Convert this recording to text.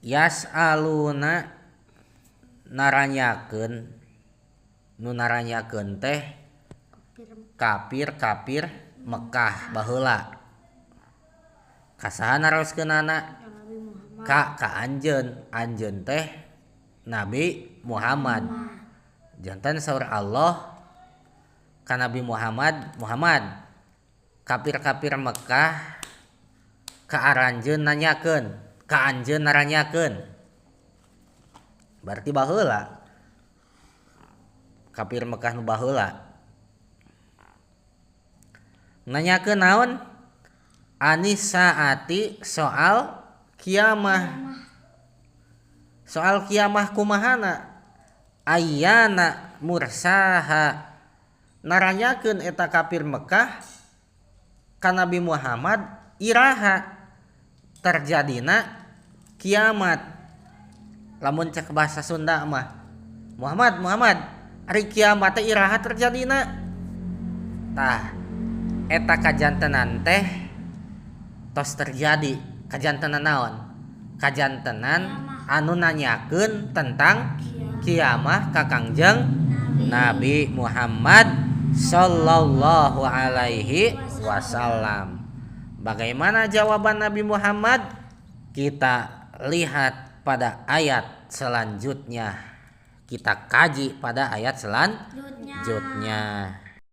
Yas'aluna naranyakeun, nu naranyakeun teh kafir-kafir Mekah baheula. Ka saha naroskeunana? Ka anjeun, anjeun teh Nabi Muhammad. Janten saur Allah ka Nabi Muhammad, Muhammad, kafir-kafir Mekah ka aranjeun nanyakeun, ka anjeun naranyakeun. Berarti baheula kafir Mekah nu baheula nanyakeun naon? Anis saati, soal kiamah. Soal kiamah kumahana? Ayyana mursaha, naranyakeun eta kafir Mekah ka Nabi Muhammad iraha terjadina kiamat. Lamun cek bahasa Sunda mah, Muhammad, Muhammad, ari kiamat teh iraha terjadina? Tah, eta kajantenan teh tos terjadi. Kajantenan naon? Kajantenan anu nanyakeun tentang kiamah ka Kangjeng Nabi Muhammad sallallahu alaihi wasallam. Bagaimana jawaban Nabi Muhammad? Kita lihat pada ayat selanjutnya. Kita kaji pada ayat selanjutnya.